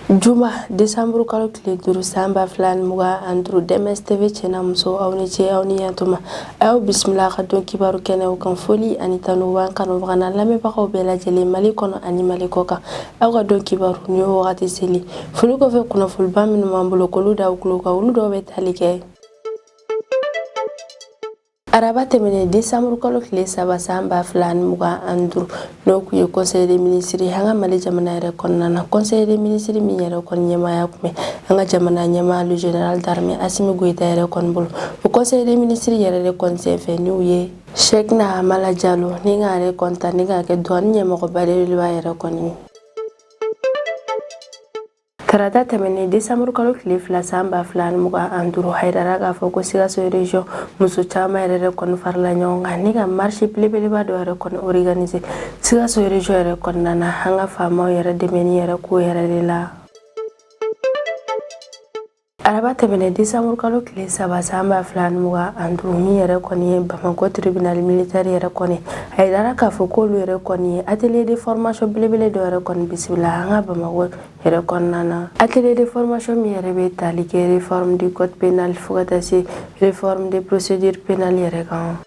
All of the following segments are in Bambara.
Juma desanburu kalo tile 5 san 2025, DMS TV cɛ n'a muso, aw ni ce, aw ni yantuma. A y'aw bisimila ka don kibaru kɛnɛw kan. Foli ani tanu b'an kanubaga n'a lamɛnbagaw bɛɛ lajɛlen, Mali kɔnɔ ani Mali kɔ kan. Aw ka don kibaru ni o wagati seli, foli kɔfɛ, kunnafoniba minnu b'an bolo k'olu da aw tulo kan, olu dɔw bɛ tali kɛ: Araba tɛmɛnen desanburu kalo tile 3 san 2025, n'o kun ye conseil des ministres an ka Mali jamana yɛrɛ kɔnɔna na. Conseil des ministres min yɛrɛ kɔni ɲɛmaaya kun bɛ an ka jamana ɲɛmaa, le général d'armée Assimi Goïta yɛrɛ kɔni bolo, o conseil des ministres yɛrɛ de kɔni senfɛ, n'u ye Cheickna Hamala Diallo ni k'ale kɔni ta ni k'a kɛ douane ɲɛmɔgɔ belebeleba yɛrɛ kɔni. Tarata tɛmɛnen desanburu kalo tile 2 san 2025, a yirara k'a fɔ ko Sikaso région muso caman yɛrɛ de kɔni farala ɲɔgɔn kan ni ka marche belebeleba dɔ yɛrɛ kɔni organiser Sikaso région yɛrɛ kɔnɔna na, an ka faamaw yɛrɛ dɛmɛni yɛrɛ ko yɛrɛ de la. Araba tɛmɛnen desanburu kalo tile 3 san 2025, min yɛrɛ kɔni ye Bamakɔ tribunal militaire yɛrɛ kɔni, a yirara k'a fɔ k'olu yɛrɛ kɔni ye atelier de formation belebele dɔ yɛrɛ kɔni bisimila an ka Bamakɔ yɛrɛ kɔnɔna na. Atelier de formation min yɛrɛ bɛ tali kɛ réforme du code pénal fo ka taa se réforme des procédures pénales yɛrɛ kan.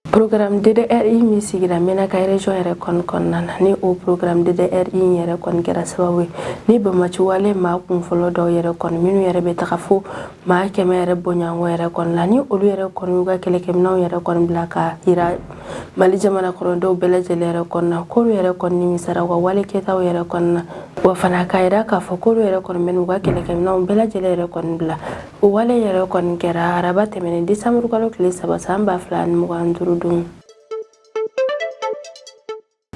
Programme DDRI min sigira Menaka région yɛrɛ kɔni kɔnɔna na, ni o programme DDRI yɛrɛ kɔni kɛra sababu ye ni bamaci wale maa kun fɔlɔ dɔw yɛrɛ kɔni, minnu yɛrɛ bɛ taga fo maa 100 yɛrɛ bɔɲɔgɔnko yɛrɛ kɔni la, ni olu yɛrɛ kɔni y'u ka kɛlɛkɛminɛnw yɛrɛ kɔni bila ka yira Mali jamana kɔnɔdenw bɛɛ lajɛlen yɛrɛ kɔni na, k'olu yɛrɛ kɔni nimisara u ka wale kɛtaw yɛrɛ kɔni na. Wa fana k'a yira k'a fɔ k'olu yɛrɛ kɔni bɛ n'u ka kɛlɛkɛminɛnw bɛɛ lajɛlen yɛrɛ kɔni bila. O wale yɛrɛ kɔni kɛra araba tɛmɛnen desanburu kalo tile 3 san 2025 don.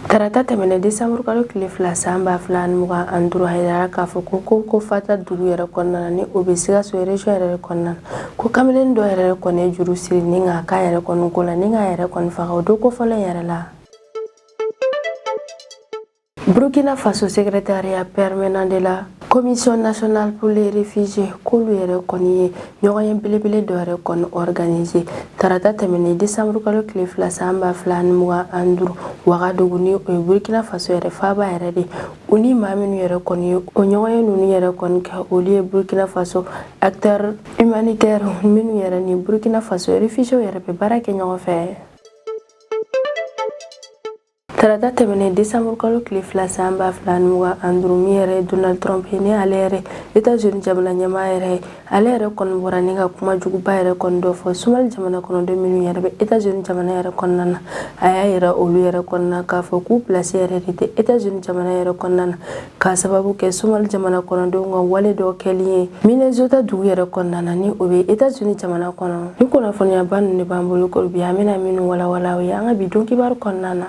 Tarata tɛmɛnen desanburu kalo tile 2 san 2025, a yirara k'a fɔ ko Fata dugu yɛrɛ kɔnɔna na, ni o bɛ Sikaso région yɛrɛ kɔnɔna na, ko kamalen dɔ yɛrɛ kɔni ye juru siri ni k'a k'a yɛrɛ kɔni ko la ni k'a yɛrɛ kɔni faga o don kofɔlen yɛrɛ la. Burkina Faso secrétariat permanent de la Commission nationale pour les réfugiés, k'olu yɛrɛ kɔni ye ɲɔgɔnye belebele dɔ yɛrɛ kɔni organiser tarata tɛmɛnen desanburu kalo tile 2 san 2025, Wagadugu, ni o ye Burkina Faso yɛrɛ faaba yɛrɛ de. U ni maa minnu yɛrɛ kɔni ye o ɲɔgɔnye ninnu yɛrɛ kɔni kɛ, olu ye Burkina Faso acteur humanitaire minnu yɛrɛ ni Burkina Faso réfugiés yɛrɛ bɛ baara kɛ ɲɔgɔn fɛ. Tarata tɛmɛnen desanburu kalo tile 2 san 2025, min yɛrɛ ye Donald Trump ye, ni ale yɛrɛ États-Unis jamana ɲɛmaa yɛrɛ ye, ale yɛrɛ kɔni bɔra ni ka kuma juguba yɛrɛ kɔni dɔ fɔ Somali jamana kɔnɔden minnu yɛrɛ bɛ États-Unis jamana yɛrɛ kɔnɔna na. A y'a yira olu yɛrɛ kɔnɔna k'a fɔ k'u place yɛrɛ de tɛ États-Unis jamana yɛrɛ kɔnɔna na, k'a sababu kɛ Somali jamana kɔnɔdenw ka wale dɔ kɛli ye Minnesota dugu yɛrɛ kɔnɔna na, ni o bɛ États-Unis jamana kɔnɔ. Ni kunnafoniyaba ninnu de b'an bolo ko bi, an bɛna minnu walawala aw ye an ka bi don kibaru kɔnɔna na.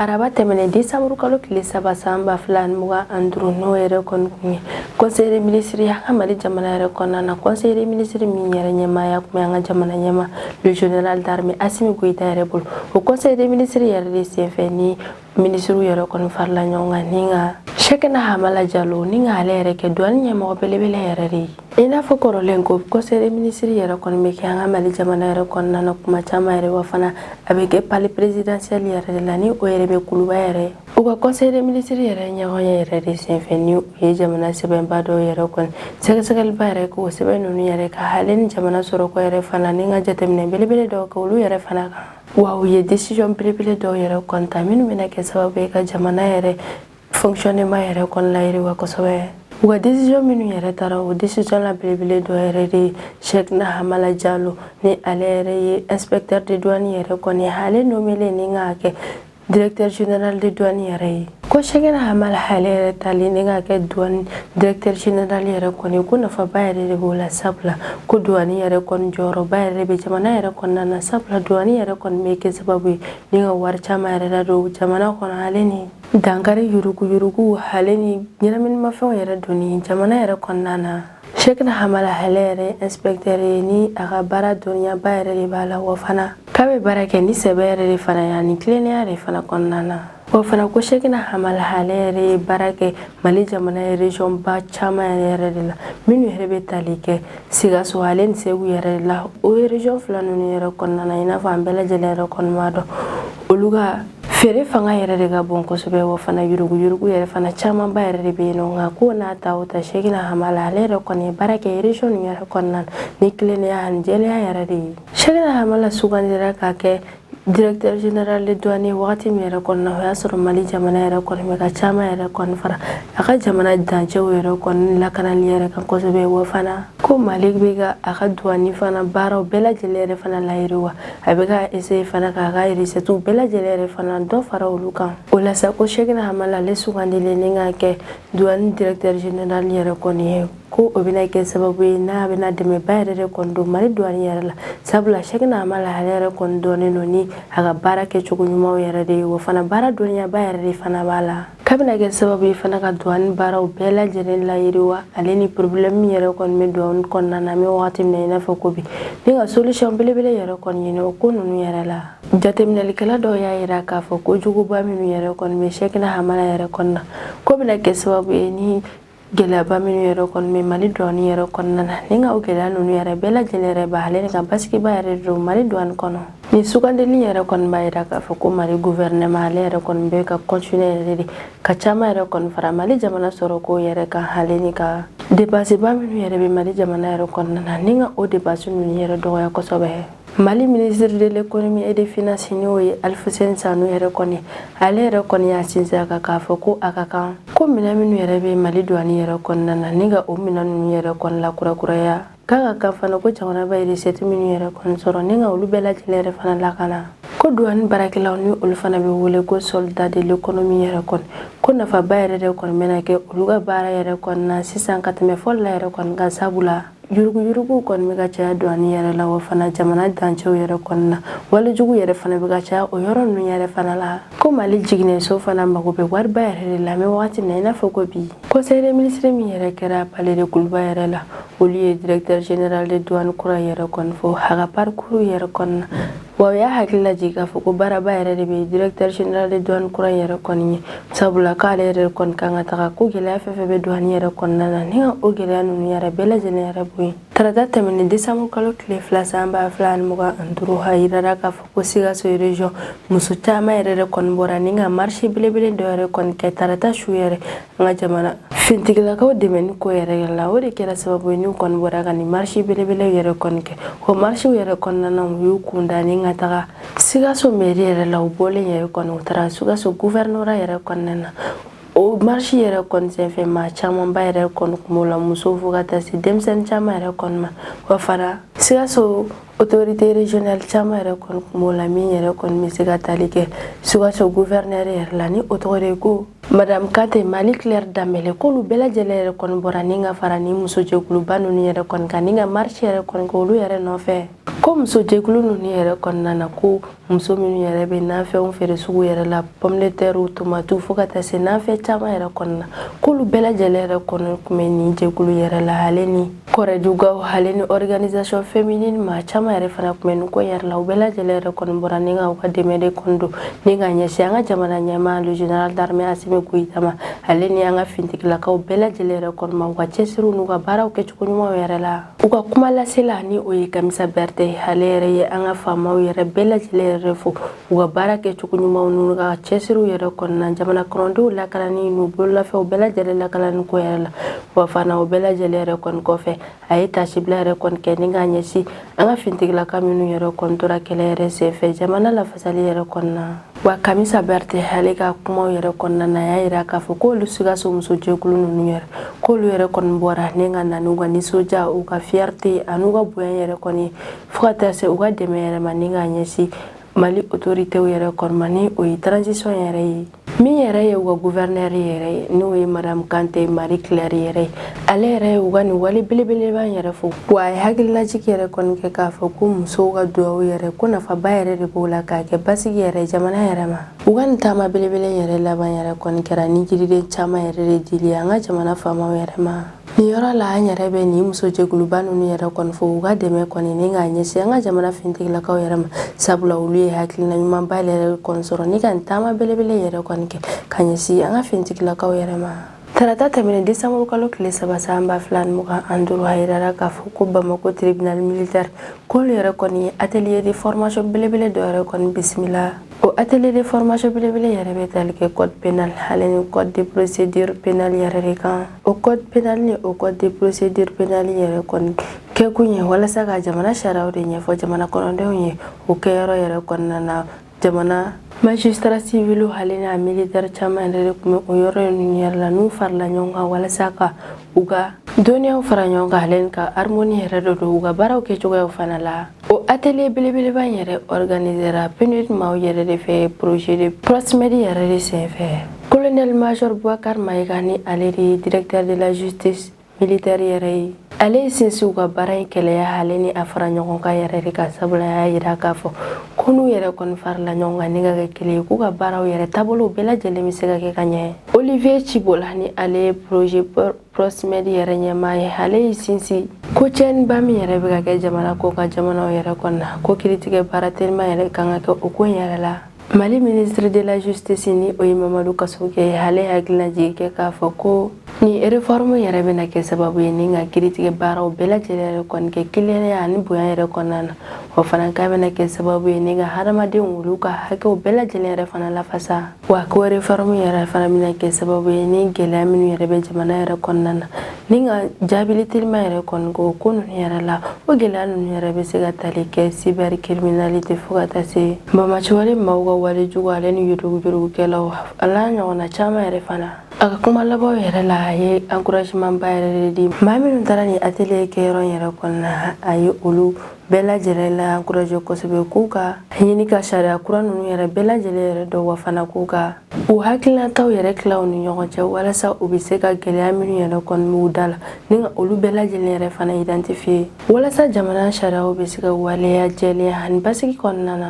Araba tɛmɛnen desanburu kalo tile 3 san 2025, n'o yɛrɛ kɔni kun ye conseil des ministres an ka Mali jamana yɛrɛ kɔnɔna na. Conseil des ministres min yɛrɛ ɲɛmaaya kun bɛ an ka jamana ɲɛmaa, le général d'armée Assimi Goïta yɛrɛ bolo, o conseil des ministres yɛrɛ de senfɛ, ni minisiriw yɛrɛ kɔni farala ɲɔgɔn kan ni ka Cheickna Hamala Diallo ni ka ale yɛrɛ kɛ douane ɲɛmɔgɔ belebele yɛrɛ de ye. I n'a fɔ kɔrɔlen ko conseil des ministres yɛrɛ kɔni bɛ kɛ an ka Mali jamana yɛrɛ kɔnɔna na kuma caman yɛrɛ, wa fana a bɛ kɛ palais présidentiel yɛrɛ de la, ni o yɛrɛ bɛ Kuluba yɛrɛ. U ka conseil des ministres yɛrɛ ɲɔgɔn ye yɛrɛ de senfɛ, ni u ye jamana sɛbɛnba dɔw yɛrɛ kɔni sɛgɛsɛgɛliba yɛrɛ k'o sɛbɛn ninnu yɛrɛ ka ale ni jamana sɔrɔko yɛrɛ fana, ni ka jateminɛ belebele dɔw kɛ olu yɛrɛ fana kan. Wa u ye décision belebele dɔw yɛrɛ kɔni ta minnu bɛna kɛ sababu ye ka jamana yɛrɛ fonctionnement yɛrɛ kɔni layiriwa kosɛbɛ. U ka décision minnu yɛrɛ taara, o décision la belebele dɔ yɛrɛ de ye Cheickna Hamala Diallo, ni ale yɛrɛ ye inspecteur de douane yɛrɛ kɔni, ale nommé ni k'a kɛ directeur général de douane yɛrɛ ye. Ko Cheickna Hamala ale yɛrɛ tali ni k'a kɛ douane directeur général yɛrɛ kɔni, ko nafaba yɛrɛ de b'o la, sabula ko douane yɛrɛ kɔni jɔyɔrɔba yɛrɛ de bɛ jamana yɛrɛ kɔnɔna na, sabula douane yɛrɛ kɔni bɛ kɛ sababu ye ni ka wari caman yɛrɛ ladon jamana kɔnɔ, ale ni dankari yuruguyurugu, ale ni ɲɛnaminimafɛnw yɛrɛ donni jamana yɛrɛ kɔnɔna na. Cheickna Hamala ale yɛrɛ inspecteur ye, ni a ka baara dɔnniyaba yɛrɛ de b'a la, wa fana k'a bɛ baara kɛ ni sɛbɛ yɛrɛ de fana ye ani tilennenya de fana kɔnɔna na. O fana ko Cheickna Hamala ale yɛrɛ ye baara kɛ Mali jamana ye région ba caman yɛrɛ yɛrɛ de la, minnu yɛrɛ bɛ tali kɛ Sikaso ale ni Segu yɛrɛ de la. O région fila ninnu yɛrɛ kɔnɔna na, i n'a fɔ an bɛɛ lajɛlen yɛrɛ kɔni b'a dɔn, olu ka Feere fanga yɛrɛ de ka bon kosɛbɛ, wa fana yuruguyurugu yɛrɛ fana camanba yɛrɛ de bɛ yen nɔ. Nka ko n'a ta o ta, Cheickna Hamala ale yɛrɛ kɔni ye baara kɛ région nin yɛrɛ kɔnɔna na ni tilennenya ani jɛlenya yɛrɛ de ye. Cheickna Hamala sugandira ka kɛ directeur général de douane wagati min yɛrɛ kɔnɔna, o y'a sɔrɔ Mali jamana yɛrɛ kɔni bɛ ka caman yɛrɛ kɔni fara a ka jamana dancɛw yɛrɛ kɔni lakanali yɛrɛ kan kosɛbɛ. Wa fana ko Mali bɛ ka a ka douane fana baaraw bɛɛ lajɛlen yɛrɛ fana layiriwa, a bɛ ka essayer fana k'a ka recette bɛɛ lajɛlen yɛrɛ fana dɔ fara olu kan. O la sa, ko Cheickna Hamala ale sugandilen ni ka kɛ douane directeur général yɛrɛ kɔni ye, ko o bɛna kɛ sababu ye n'a bɛna dɛmɛba yɛrɛ de kɔni don Mali douane yɛrɛ la, sabula Cheickna Hamala ale yɛrɛ kɔni dɔnnen don ni a ka baara kɛcogo ɲumanw yɛrɛ de ye, wa fana baara dɔnniyaba yɛrɛ de fana b'a la, k'a bɛna kɛ sababu ye fana ka douane baaraw bɛɛ lajɛlen layiriwa, ale ni problème min yɛrɛ kɔni bɛ douane kɔnɔna na an bɛ wagati min na i n'a fɔ ko bi, ni ka solution belebele yɛrɛ kɔni ɲini o ko ninnu yɛrɛ la. Jateminɛlikɛla dɔw y'a yira k'a fɔ ko juguba minnu yɛrɛ kɔni bɛ Cheickna Hamala yɛrɛ kɔni na, ko bɛna kɛ sababu ye ni gɛlɛyaba minnu yɛrɛ kɔni bɛ Mali douane yɛrɛ kɔnɔna na, ni ka o gɛlɛya ninnu yɛrɛ bɛɛ lajɛlen yɛrɛ ba, ale ni ka basigiba yɛrɛ don Mali douane kɔnɔ. Nin sugandili yɛrɛ kɔni b'a yira k'a fɔ ko Mali gouvernement ale yɛrɛ kɔni bɛ ka continuer yɛrɛ de ka caman yɛrɛ kɔni fara Mali jamana sɔrɔ ko yɛrɛ kan, ale ni ka dépense ba minnu yɛrɛ bɛ Mali jamana yɛrɛ kɔnɔna na, ni ka o dépense ninnu yɛrɛ dɔgɔya kosɛbɛ. Mali ministre de l'Économie et des Finances, n'o ye Alfousseyni Sanou yɛrɛ kɔni, ale yɛrɛ kɔni y'a sinsin a kan k'a fɔ ko a ka kan ko minɛn minnu yɛrɛ bɛ Mali douane yɛrɛ kɔnɔna na, ni ka o minɛn ninnu yɛrɛ kɔni lakurakuraya, k'a ka kan fana ko jamana bɛ recette minnu yɛrɛ kɔni sɔrɔ, ni ka olu bɛɛ lajɛlen yɛrɛ fana lakana. Ko douane baarakɛlaw, ni olu fana bɛ wele ko soldat de l'économie yɛrɛ kɔni, ko nafaba yɛrɛ de kɔni bɛna kɛ olu ka baara yɛrɛ kɔni na sisan ka tɛmɛ fɔlɔ la yɛrɛ kɔni kan, sabula yuruguyurugu kɔni bɛ ka caya douane yɛrɛ la, wa fana jamana dancɛw yɛrɛ kɔni na, walejugu yɛrɛ fana bɛ ka caya o yɔrɔ ninnu yɛrɛ fana la. Ko Mali jiginɛso fana mago bɛ wariba yɛrɛ de la an bɛ wagati min na i n'a fɔ ko bi. Conseil des ministres min yɛrɛ kɛra palais de Kuluba yɛrɛ la, olu ye directeur général de douane kura yɛrɛ kɔni fɔ a ka parcours yɛrɛ kɔni na, wa u y'a hakili lajigin k'a fɔ ko baaraba yɛrɛ de bɛ directeur général de douane kura yɛrɛ kɔni ye, sabula k'ale yɛrɛ kɔni kan ka taga ko gɛlɛya fɛn fɛn bɛ douane yɛrɛ kɔnɔna na, ni ka o gɛlɛya ninnu yɛrɛ bɛɛ lajɛlen yɛrɛ bɔ yen. Tarata tɛmɛnen, décembre kalo tile 2 san 2025, a yirara k'a fɔ ko Sikaso région muso caman yɛrɛ de kɔni bɔra ni ka marche belebele dɔ yɛrɛ kɔni kɛ tarata su yɛrɛ an ka jamana fintigilakaw dɛmɛni ko yɛrɛ la. O de kɛra sababu ye n'u kɔni bɔra ka nin marche belebele yɛrɛ kɔni kɛ. O marche yɛrɛ kɔnɔna na, u y'u kun da ni ka taga Sikaso mairie yɛrɛ la. U bɔlen yɛrɛ kɔni, u taara Sikaso gouvernorat yɛrɛ kɔnɔna na. O marche yɛrɛ kɔni senfɛ, maa camanba yɛrɛ kɔni kun b'o la, musow fo ka taa se denmisɛnnin caman yɛrɛ kɔni ma. Wa fana Sikaso autorité régionale caman yɛrɛ kɔni kun b'o la, min yɛrɛ kɔni bɛ se ka tali kɛ Sikaso gouverneur yɛrɛ la, ni o tɔgɔ de ye ko Madame Kante Marie Claire Dambele. K'olu bɛɛ lajɛlen yɛrɛ kɔni bɔra ni ka fara ni musojɛkuluba ninnu yɛrɛ kɔni kan, ni ka marche yɛrɛ kɔni kɛ olu yɛrɛ nɔfɛ. Ko musojɛkulu ninnu yɛrɛ kɔnɔna na, ko muso minnu yɛrɛ bɛ nafɛnw feere sugu yɛrɛ la, pomme de terre, tomati, fo ka taa se nafɛn caman yɛrɛ kɔnɔna na, k'olu bɛɛ lajɛlen yɛrɛ kɔni tun bɛ nin jɛkulu yɛrɛ la, ale ni kɔrɔjugaw, ale ni organisation féminine maa caman yɛrɛ fana tun bɛ nin ko yɛrɛ la. U bɛɛ lajɛlen yɛrɛ kɔni bɔra ni ka u ka dɛmɛ de kɔni don ni ka ɲɛsin an ka jamana ɲɛmaa, le général d'armée Assimi Goïta ma, ale ni an ka fintigilakaw bɛɛ lajɛlen yɛrɛ kɔni ma, u ka cɛsiriw n'u ka baaraw kɛcogo ɲumanw yɛrɛ la. U ka kuma lasela, ni o ye Kamisa Berete, ale yɛrɛ ye an ka faamaw yɛrɛ bɛɛ lajɛlen yɛrɛ fo u ka baara kɛcogo ɲumanw n'u ka cɛsiriw yɛrɛ kɔnɔna jamana kɔnɔdenw lakanani n'u bololafɛnw bɛɛ lajɛlen lakanani ko yɛrɛ la. Wa fana o bɛɛ lajɛlen yɛrɛ kɔni kɔfɛ, a ye tasibila yɛrɛ kɔni kɛ ni k'a ɲɛsin an ka fintigilaka minnu yɛrɛ kɔni tora kɛlɛ yɛrɛ senfɛ jamana lafasali yɛrɛ kɔnɔna. Wa Kamisa Berete ale ka kumaw yɛrɛ kɔnɔna na, a y'a yira k'a fɔ k'olu Sikaso musojɛkulu ninnu yɛrɛ, k'olu yɛrɛ kɔni bɔra ni ka na n'u ka nisɔndiya, u ka fierté an'u ka bonya yɛrɛ kɔni, fo ka taa se u ka dɛmɛ yɛrɛ ma ni k'a ɲɛsin Mali autoritéw yɛrɛ kɔni ma, ni o ye transition yɛrɛ ye, min yɛrɛ ye u ka gouverneur yɛrɛ ye, n'o ye Madame Kante Marie Claire yɛrɛ ye. Ale yɛrɛ ye u ka nin wale belebeleba yɛrɛ fo, wa a ye hakililajigi yɛrɛ kɔni kɛ k'a fɔ ko musow ka duwawu yɛrɛ, ko nafaba yɛrɛ de b'o la k'a kɛ basigi yɛrɛ jamana yɛrɛ ma. U ka nin taama belebele yɛrɛ laban yɛrɛ kɔni kɛra ni jiriden caman yɛrɛ de dili ye an ka jamana faamaw yɛrɛ ma. Nin yɔrɔ la, an yɛrɛ bɛ nin musojɛkuluba ninnu yɛrɛ kɔni fo u ka dɛmɛ kɔni ni k'a ɲɛsin an ka jamana fintigilakaw yɛrɛ ma, sabula olu ye hakilina ɲumanba yɛrɛ kɔni sɔrɔ ni ka nin taama belebele yɛrɛ kɔni kɛ ka ɲɛsin an ka fintigilakaw yɛrɛ ma. Tarata tɛmɛnen décembre kalo tile 3 san 2025, a yirala k'a fɔ ko Bamako tribunal militaire k'olu yɛrɛ kɔni ye atelier de formation belebele dɔ yɛrɛ kɔni bisimila. O atelier de formation belebele yɛrɛ bɛ tali kɛ code pénal ale ni code de procédure pénale yɛrɛ de kan. O code pénal ni o code de procédure pénale yɛrɛ kɔni kɛkun ye walasa ka jamana sariyaw de ɲɛfɔ jamana kɔnɔdenw ye. O kɛyɔrɔ yɛrɛ kɔnɔna na, jamana magistrat civil ale n'a militaire caman yɛrɛ de tun bɛ o yɔrɔ ninnu yɛrɛ la, n'u farala ɲɔgɔn kan walasa ka u ka dɔnniyaw fara ɲɔgɔn kan ale ka harmonie yɛrɛ dɔ don u ka baaraw kɛcogoyaw fana la. O atelier belebeleba in yɛrɛ organisera PNUD maaw yɛrɛ de fɛ, projet de PROSMED yɛrɛ de senfɛ. Colonel major Boubacar Maïga, ni ale de ye directeur de la justice militaire yɛrɛ ye, ale ye sinsin u ka baara in kɛlɛya ale ni a fara ɲɔgɔn kan yɛrɛ de ka, sabula a y'a yira k'a fɔ ko n'u yɛrɛ kɔni farala ɲɔgɔn kan ni ka kɛ kelen ye, k'u ka baaraw yɛrɛ taabolow bɛɛ lajɛlen bɛ se ka kɛ ka ɲɛ. Olivier Cibola, ni ale ye projet PROSMED yɛrɛ ɲɛmaa ye, ale ye sinsin ko tiɲɛniba min yɛrɛ bɛ ka kɛ jamana ko ka jamanaw yɛrɛ kɔnɔna, ko kiiritigɛ baara telima yɛrɛ kan ka kɛ o ko in yɛrɛ la. Mali ministre de la justice, ni o ye Mamadu Kasoge ye, ale hakilina jigi kɛ k'a fɔ ko ni réforme yɛrɛ bɛna kɛ sababu ye ni ka kiiritigɛ baaraw bɛɛ lajɛlen yɛrɛ kɔni kɛ tilennenya ani bonya yɛrɛ kɔnɔna na. O fana k'a bɛna kɛ sababu ye ni ka hadamadenw olu ka hakɛw bɛɛ lajɛlen yɛrɛ fana lafasa. Wa ko réforme yɛrɛ fana bɛna kɛ sababu ye ni gɛlɛya minnu yɛrɛ bɛ jamana yɛrɛ kɔnɔna na, ni ka jaabili telima yɛrɛ kɔni ko ko ninnu yɛrɛ la. O gɛlɛya ninnu yɛrɛ bɛ se ka tali kɛ cybercriminalité fo ka taa se bamaciwale maaw ka wale jugu ale ni yuruguyurugukɛlaw ala ɲɔgɔnna caman yɛrɛ fana. A ka kuma labanw yɛrɛ la, a ye encouragement ba yɛrɛ de di maa minnu taara ni atelier kɛyɔrɔ yɛrɛ kɔnɔna. A ye olu bɛɛ lajɛlen la encourager kosɛbɛ k'u ka ɲini ka sariya kura ninnu yɛrɛ bɛɛ lajɛlen yɛrɛ dɔn, wa fana k'u ka u hakilinataw yɛrɛ tila u ni ɲɔgɔn cɛ, walasa u bɛ se ka gɛlɛya minnu yɛrɛ kɔni b'u da la, ni ka olu bɛɛ lajɛlen yɛrɛ fana identifier, walasa jamana sariyaw bɛ se ka waleya jɛlenya ani basigi kɔnɔna na.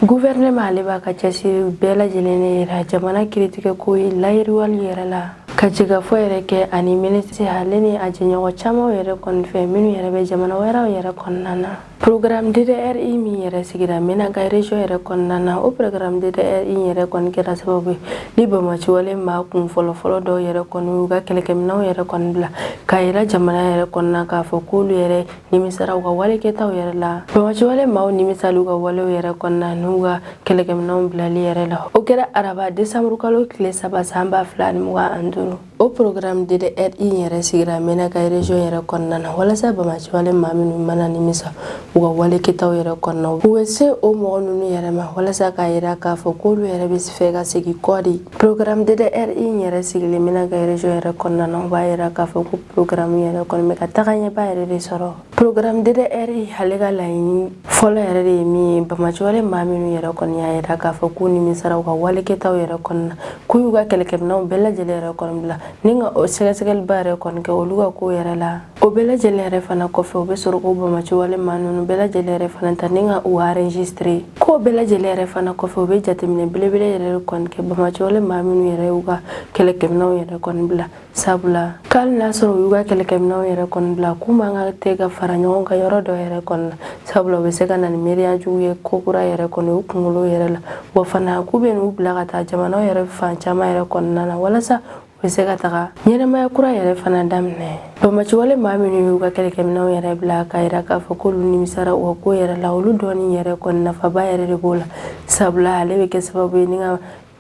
Gouvernement ale b'a ka cɛsiri bɛɛ lajɛlen de yira jamana kiiritigɛ ko ye layiriwali yɛrɛ la, ka jɛkafɔ yɛrɛ kɛ ani minisiri ale ni a jɛɲɔgɔn caman yɛrɛ kɔni fɛ minnu yɛrɛ bɛ jamana wɛrɛw yɛrɛ kɔnɔna na. Programme DDRI min yɛrɛ sigira Menaka région yɛrɛ kɔnɔna na, o programme DDRI yɛrɛ kɔni kɛra sababu ye ni bamaciwale maa kun fɔlɔfɔlɔ dɔw yɛrɛ kɔni y'u ka kɛlɛkɛminɛnw yɛrɛ kɔni bila, k'a yira jamana yɛrɛ kɔnɔna k'a fɔ k'olu yɛrɛ nimisara u ka wale kɛtaw yɛrɛ la. Bamaciwale maaw nimisali u ka walew yɛrɛ kɔnɔna n'u ka kɛlɛkɛminɛnw bilali yɛrɛ la, o kɛra araba décembre kalo tile 3 san 2025. O programme DDRI yɛrɛ sigira Menaka région yɛrɛ kɔnɔna na, walasa bamaciwale maa minnu mana nimisa u ka wale kɛtaw yɛrɛ kɔnɔna, u bɛ se o mɔgɔ ninnu yɛrɛ ma, walasa k'a yira k'a fɔ k'olu yɛrɛ bɛ fɛ ka segin kɔ de. Programme DDRI yɛrɛ sigilen Menaka région yɛrɛ kɔnɔna na, o b'a yira k'a fɔ ko programme yɛrɛ kɔni bɛ ka taga ɲɛba yɛrɛ de sɔrɔ. Programme DDRI ale ka laɲini fɔlɔ yɛrɛ de ye min ye, bamaciwale maa minnu yɛrɛ kɔni y'a yira k'a fɔ k'u nimisara u ka wale kɛtaw yɛrɛ kɔnɔna, k'u y'u ka kɛlɛkɛminɛnw bɛɛ lajɛlen yɛrɛ kɔni bila, ni ka o sɛgɛsɛgɛliba yɛrɛ kɔni kɛ olu ka ko yɛrɛ la. O bɛɛ lajɛlen yɛrɛ fana kɔfɛ, u bɛ sɔrɔ k'o bamaciwale maa ninnu bɛɛ lajɛlen yɛrɛ fana ta ni ka u enregistrer. K'o bɛɛ lajɛlen yɛrɛ fana kɔfɛ, u bɛ jateminɛ belebele yɛrɛ kɔni kɛ bamaciwale maa minnu yɛrɛ y'u ka kɛlɛkɛminɛnw yɛrɛ kɔni bila, sabula k'ali n'a sɔrɔ u y'u ka kɛlɛkɛminɛnw yɛrɛ kɔni bila, k'u man ka tɛ ka fara ɲɔgɔn kan yɔrɔ dɔ yɛrɛ kɔni na, sabula u bɛ se ka na ni miiriya jugu ye ko kura yɛrɛ kɔni u kunkolo yɛrɛ la. Wa fana k'u bɛ n'u bila ka taa jamanaw yɛrɛ fan caman yɛrɛ kɔnɔna na, walasa u bɛ se ka taga ɲɛnɛmaya kura yɛrɛ fana daminɛ. Bamaciwale maa minnu y'u ka kɛlɛkɛminɛnw yɛrɛ bila k'a yira k'a fɔ k'olu nimisara u ka ko yɛrɛ la, olu dɔɔni yɛrɛ kɔni nafaba yɛrɛ de b'o la, sabula ale bɛ kɛ sababu ye ni ka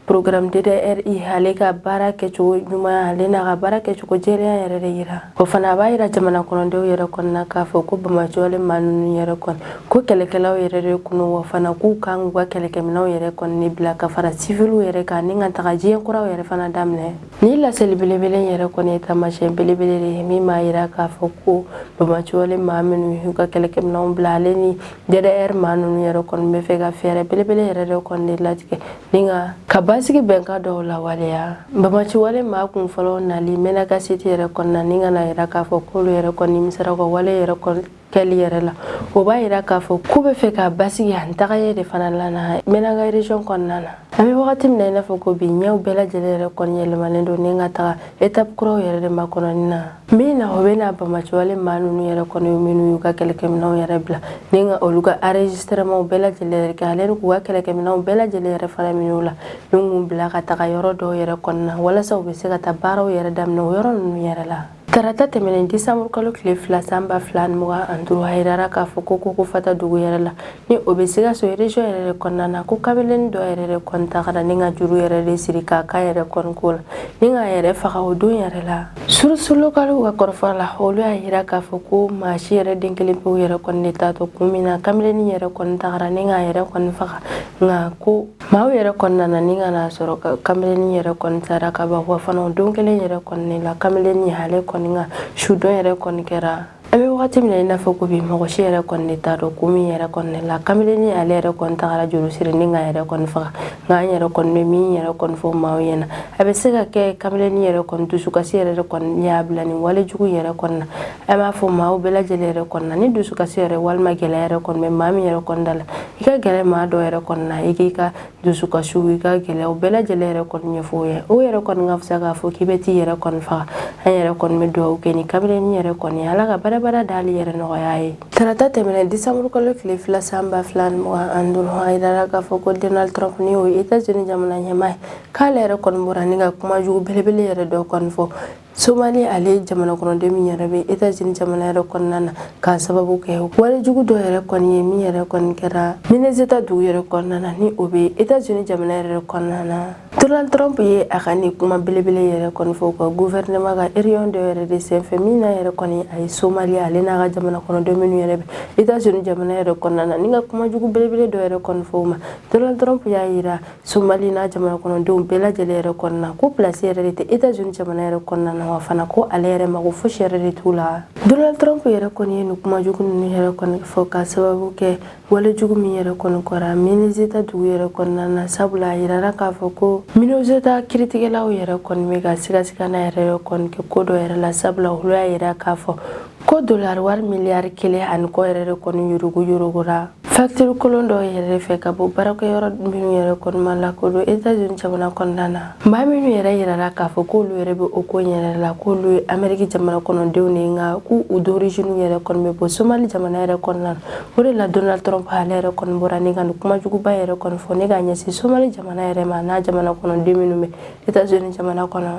programme DDRI ale ka baara kɛcogo ɲuman ale n'a ka baara kɛcogo jɛlenya yɛrɛ de yira. O fana a b'a yira jamana kɔnɔdenw yɛrɛ kɔnɔna k'a fɔ ko bamaciwale maa ninnu yɛrɛ kɔni ko kɛlɛkɛlaw yɛrɛ de kun, wa fana k'u kan k'u ka kɛlɛkɛminɛnw yɛrɛ kɔni bila ka fara siviliw yɛrɛ kan ni ka taga diɲɛ kuraw yɛrɛ fana daminɛ. Ni laseli belebele yɛrɛ kɔni ye taamasiyɛn belebele de ye min b'a yira k'a fɔ ko bamaciwale maa minnu y'u ka kɛlɛkɛminɛnw bila, ale ni DDR maa ninnu yɛrɛ kɔni bɛ fɛ ka fɛɛrɛ belebele yɛrɛ de kɔni de latigɛ ni ka basigi bɛnkan dɔw lawaleya. Bamaciwale maa kun fɔlɔ nali Menaka cité yɛrɛ kɔnɔna ni ka na yira k'a fɔ k'olu yɛrɛ kɔni nimisara u ka wale yɛrɛ kɔni. Kɛli yɛrɛ la, o b'a yira k'a fɔ k'u bɛ fɛ ka basigi ani tagaɲɛ de fana lana Menaka région kɔnɔna na. An bɛ wagati min na i n'a fɔ ko bi, ɲɛw bɛɛ lajɛlen yɛrɛ kɔni yɛlɛmalen don ni ka taga étape kuraw yɛrɛ de makɔnɔni na, min na o bɛ na banbaanciwale maa ninnu yɛrɛ kɔni, minnu y'u ka kɛlɛkɛminɛnw yɛrɛ bila ni ka olu ka enregistrement bɛɛ lajɛlen yɛrɛ kɛ, ale ni k'u ka kɛlɛkɛminɛnw bɛɛ lajɛlen yɛrɛ fana minɛ u la ni k'u bila ka taga yɔrɔ dɔw yɛrɛ kɔnɔna, walasa u bɛ se ka taa baaraw yɛrɛ daminɛ o yɔrɔ ninnu yɛrɛ la. Tarata tɛmɛnen, décembre kalo tile 2, san 2025, a yirara k'a fɔ ko Koko Fata dugu yɛrɛ la, ni o bɛ Sikaso région yɛrɛ de kɔnɔna na, ko kabilenni dɔ yɛrɛ de kɔni tagara ni ka juru yɛrɛ de siri k'a kan yɛrɛ kɔni ko la ni k'a yɛrɛ faga o don yɛrɛ la. Source locale ka kɔrɔfɔ la, olu y'a yira k'a fɔ ko maa si yɛrɛ den kelen pewu yɛrɛ kɔni de t'a dɔn kun min na kabilenni yɛrɛ kɔni tagara ni k'a yɛrɛ kɔni faga. Nka ko maaw yɛrɛ kɔni nana ni ka n'a sɔrɔ kabilenni yɛrɛ kɔni sara ka ban. Wa fana, o don kelen yɛrɛ kɔni la, kabilenni ale kɔni ka sudon yɛrɛ kɔni kɛra. An bɛ wagati min na i n'a fɔ ko bi, mɔgɔ si yɛrɛ kɔni de t'a dɔn kun min yɛrɛ kɔni la kabilenni ale yɛrɛ kɔni tagara juru siri ni k'a yɛrɛ kɔni faga. Nka an yɛrɛ kɔni bɛ min yɛrɛ kɔni fɔ maaw ɲɛna, a bɛ se ka kɛ kabilenni yɛrɛ kɔni dusukasi yɛrɛ de kɔni y'a bila nin wale jugu yɛrɛ kɔni na. An b'a fɔ maaw bɛɛ lajɛlen yɛrɛ kɔni na, ni dusukasi yɛrɛ walima gɛlɛya yɛrɛ kɔni bɛ maa min yɛrɛ kɔni da la, i ka gɛrɛ maa dɔ yɛrɛ kɔni na, i k'i ka dusukasiw, i ka gɛlɛyaw bɛɛ lajɛlen yɛrɛ kɔni ɲɛfɔ o ye. O yɛrɛ kɔni ka fisa k'a fɔ k'i bɛ t'i yɛrɛ kɔni faga. An yɛrɛ kɔni bɛ dugawu kɛ ni kabilenni yɛrɛ kɔni, Ala ka badabada d'ale yɛrɛ nɔgɔya ye. Tarata tɛmɛnen, décembre kalo tile 2, san 2025, a yirara k'a fɔ ko Donald Trump, ni o ye États-Unis jamana ɲɛmaa ye, k'ale yɛrɛ kɔni bɔra ni ka kuma jugu belebele yɛrɛ dɔ kɔni fɔ Somali ale jamana kɔnɔden min yɛrɛ bɛ États-Unis jamana yɛrɛ kɔnɔna na, k'a sababu kɛ walejugu dɔ yɛrɛ kɔni ye min yɛrɛ kɔni kɛra Minnesota dugu yɛrɛ kɔnɔna na, ni o bɛ États-Unis jamana yɛrɛ kɔnɔna na. Donald Trump ye a ka nin kuma belebele yɛrɛ kɔni fɔ ka gouvernement ka réunion dɔ yɛrɛ de senfɛ, min na yɛrɛ kɔni a ye Somali ale n'a ka jamana kɔnɔden minnu yɛrɛ bɛ États-Unis jamana yɛrɛ kɔnɔna na, ni ka kuma jugu belebele dɔ yɛrɛ kɔni fɔ o ma. Donald Trump y'a yira Somali n'a jamana kɔnɔdenw bɛɛ lajɛlen yɛrɛ kɔnɔna ko place yɛrɛ de tɛ États-Unis jamana yɛrɛ kɔnɔna na, wa fana ko ale yɛrɛ mago fosi yɛrɛ de t'u la. Donald Trump yɛrɛ kɔni ye nin kuma jugu ninnu yɛrɛ kɔni fɔ k'a sababu kɛ walejugu min yɛrɛ kɔni kɛra Minnesota dugu yɛrɛ kɔnɔna na, sabula a yirara k'a fɔ ko Minnesota kiritigɛlaw yɛrɛ kɔni bɛ ka sigasigana yɛrɛ kɔni kɛ ko dɔ yɛrɛ la, sabula olu y'a yira k'a fɔ ko dolari wari miliyari 1 ani kɔ yɛrɛ de kɔni yurugu yurugura facture kolon dɔw yɛrɛ fɛ ka bɔ baarakɛyɔrɔ minnu yɛrɛ kɔni ma lakodɔn États-Unis jamana kɔnɔna na. Maa minnu yɛrɛ yirala k'a fɔ k'olu yɛrɛ bɛ o ko yɛrɛ la, k'olu ye Amérique jamana kɔnɔdenw de ye, nka k'u u d'origine yɛrɛ kɔni bɛ bɔ Somali jamana yɛrɛ kɔnɔna na. O de la Donald Trump ale yɛrɛ kɔni bɔra ni ka nin kumajuguba yɛrɛ kɔni fɔ ne ka ɲɛsin Somali jamana yɛrɛ ma n'a jamana kɔnɔden minnu bɛ États-Unis jamana kɔnɔ.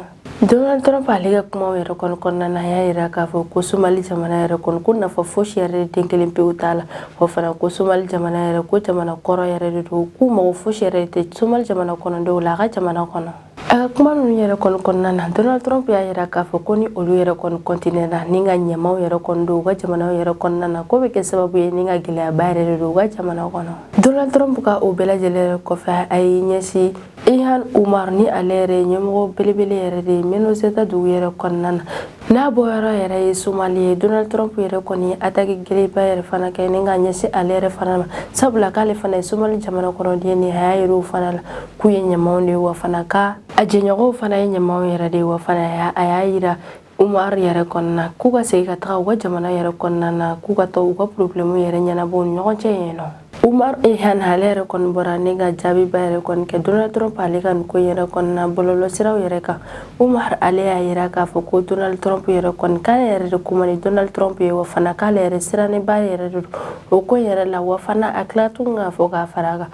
Donald Trump ale ka kumaw yɛrɛ kɔni kɔnɔna na, a y'a yira k'a fɔ ko Somali jamana yɛrɛ kɔni, ko nafa fosi yɛrɛ den kelen pewu t'a la. O fana ko Somali jamana yɛrɛ, ko jamana kɔrɔ yɛrɛ de don, k'u mago fosi yɛrɛ tɛ Somali jamana kɔnɔdenw la a ka jamana kɔnɔ. A ka kuma ninnu yɛrɛ kɔni kɔnɔna na, Donald Trump y'a yira k'a fɔ ko ni olu yɛrɛ kɔni continuer na ni ka ɲamaw yɛrɛ kɔni don u ka jamanaw yɛrɛ kɔnɔna na, k'o bɛ kɛ sababu ye ni ka gɛlɛyaba yɛrɛ de don u ka jamana kɔnɔ. Donald Trump ka o bɛɛ lajɛlen yɛrɛ kɔfɛ, a y'i ɲɛsin Ilhan Umar, ni ale yɛrɛ ye ɲɛmɔgɔ belebele yɛrɛ de ye Minnesota dugu yɛrɛ kɔnɔna na, n'a bɔyɔrɔ yɛrɛ ye Somali ye. Donald Trump yɛrɛ kɔni ye attaque gɛlɛnba yɛrɛ fana kɛ ni ka ɲɛsin ale yɛrɛ fana ma, sabula k'ale fana ye Somali jamana kɔnɔden de ye. A y'a yira o fana la k'u ye ɲamaw de ye, wa fana ka a jɛɲɔgɔnw fana ye ɲamaw yɛrɛ de ye. Wa fana a y'a yira Umar yɛrɛ kɔnɔna k'u ka segin ka taga u ka jamana yɛrɛ kɔnɔna na, k'u ka taa u ka problème yɛrɛ ɲɛnabɔ u ni ɲɔgɔn cɛ yen nɔ. Umar Ilhan ale yɛrɛ kɔni bɔra ne ka jaabiba yɛrɛ kɔni kɛ Donald Trump ale ka nin ko yɛrɛ kɔnɔna bɔlɔlɔ siraw yɛrɛ kan. Umar ale y'a yira k'a fɔ ko Donald Trump yɛrɛ kɔni, k'ale yɛrɛ de kuma ni Donald Trump ye, wa fana k'ale yɛrɛ sirannenba yɛrɛ de don o ko yɛrɛ la. Wa fana a tila tun k'a fɔ k'a fara a kan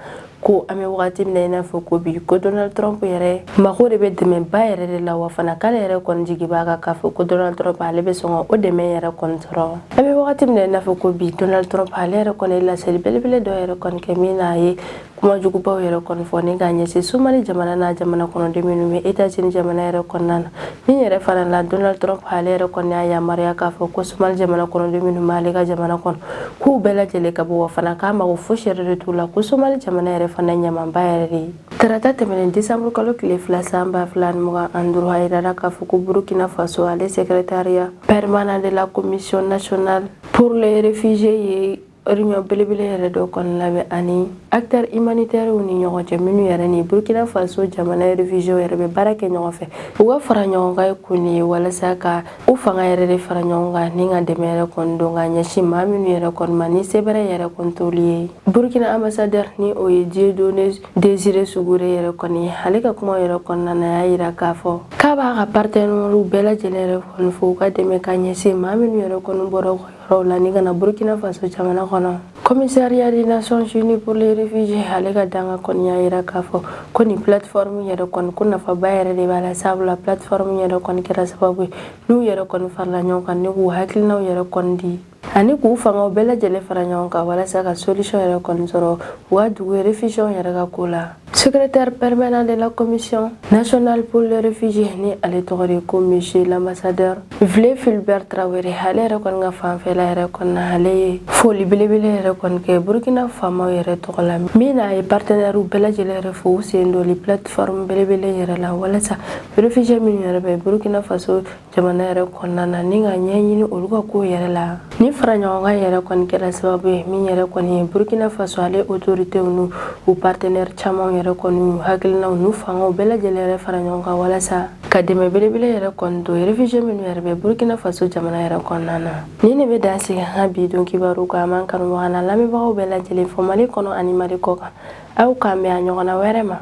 ko an bɛ wagati min na i n'a fɔ ko bi, ko Donald Trump yɛrɛ mako de bɛ dɛmɛba yɛrɛ de la, wa fana k'ale yɛrɛ kɔni jigi b'a kan k'a fɔ ko Donald Trump ale bɛ sɔn ka o dɛmɛ yɛrɛ kɔni sɔrɔ. An bɛ wagati min na i n'a fɔ ko bi, Donald Trump ale yɛrɛ kɔni ye laseli belebele dɔ yɛrɛ kɔni kɛ, min n'a ye kumajugubaw yɛrɛ kɔni fɔ ni k'a ɲɛsin Somali jamana n'a jamana kɔnɔden minnu bɛ États-Unis jamana yɛrɛ kɔnɔna na. Min yɛrɛ fana la, Donald Trump ale yɛrɛ kɔni y'a yamaruya k'a fɔ ko Somali jamana kɔnɔden minnu b'ale ka jamana kɔnɔ, k'u bɛɛ lajɛlen ka bɔ, wa fana k'a mago fosi yɛrɛ de t'u la, ko Somali jamana yɛrɛ fana ɲamanba yɛrɛ de ye. Tarata tɛmɛnen, décembre kalo tile 2, san 2025, a yirara k'a fɔ ko Burkina Faso ale secrétariat permanent de la Commission nationale pour les réfugiés ye réunion belebele yɛrɛ dɔ kɔni labɛn ani acteurs humanitaires ni ɲɔgɔn cɛ, minnu yɛrɛ ni Burkina Faso jamana réfugiés yɛrɛ bɛ baara kɛ ɲɔgɔn fɛ. U ka fara ɲɔgɔn kan kun ye walasa ka u fanga yɛrɛ de fara ɲɔgɔn kan ni ka dɛmɛ yɛrɛ kɔni don ka ɲɛsin maa minnu yɛrɛ kɔni ma ni sebɛrɛ yɛrɛ kɔni t'olu ye. Burkina ambassadeur, ni o ye Dieudonné Désiré Sougouré yɛrɛ kɔni ye, ale ka kuma yɛrɛ kɔnɔna na, y'a yira k'a fɔ k'a b'a ka partenaires bɛɛ lajɛlen yɛrɛ kɔni fo u ka dɛmɛ ka ɲɛsin maa minnu yɛrɛ kɔni bɔra u ka yɔrɔw la ni ka na Burkina Faso jamana kɔnɔ. Commissariat des Nations Unies pour les réfugiés, ale ka danga kɔni y'a yira k'a fɔ ko nin plateforme yɛrɛ kɔni, ko nafaba yɛrɛ de b'a la, sabula plateforme yɛrɛ kɔni kɛra sababu ye n'u yɛrɛ kɔni farala ɲɔgɔn kan ni k'u hakilinaw yɛrɛ kɔni di ani k'u fangaw bɛɛ lajɛlen fara ɲɔgɔn kan walasa ka solution yɛrɛ kɔni sɔrɔ u ka dugu réfugiés yɛrɛ ka ko la. Secrétaire permanent de la Commission nationale pour les réfugiés, ni ale tɔgɔ de ko monsieur l'ambassadeur Vle Fulbert Traoré, ale yɛrɛ kɔni ka fanfɛla yɛrɛ kɔni na, ale ye foli belebele yɛrɛ kɔni kɛ Burkina faamaw yɛrɛ tɔgɔ la, min n'a ye partenaires bɛɛ lajɛlen yɛrɛ fo u sen doli plateforme belebele yɛrɛ la, walasa réfugiés minnu yɛrɛ bɛ Burkina Faso jamana yɛrɛ kɔnɔna na, ni ka ɲɛɲini olu ka ko yɛrɛ la. Ni fara ɲɔgɔn kan yɛrɛ kɔni kɛra sababu ye min yɛrɛ kɔni ye Burkina Faso ale autorités n'u u partenaire caman yɛrɛ kɔni u hakilinaw n'u fangaw bɛɛ lajɛlen yɛrɛ fara ɲɔgɔn kan walasa ka dɛmɛ belebele yɛrɛ kɔni don réfugiés minnu yɛrɛ bɛ Burkina Faso jamana yɛrɛ kɔnɔna na. Ni ne bɛ dan sigi an ka bi don kibaru kan. An b'an kanubaga n'a lamɛnbagaw bɛɛ lajɛlen fo Mali kɔnɔ ani Mali kɔ kan. Aw k'an bɛn a ɲɔgɔnna wɛrɛ ma.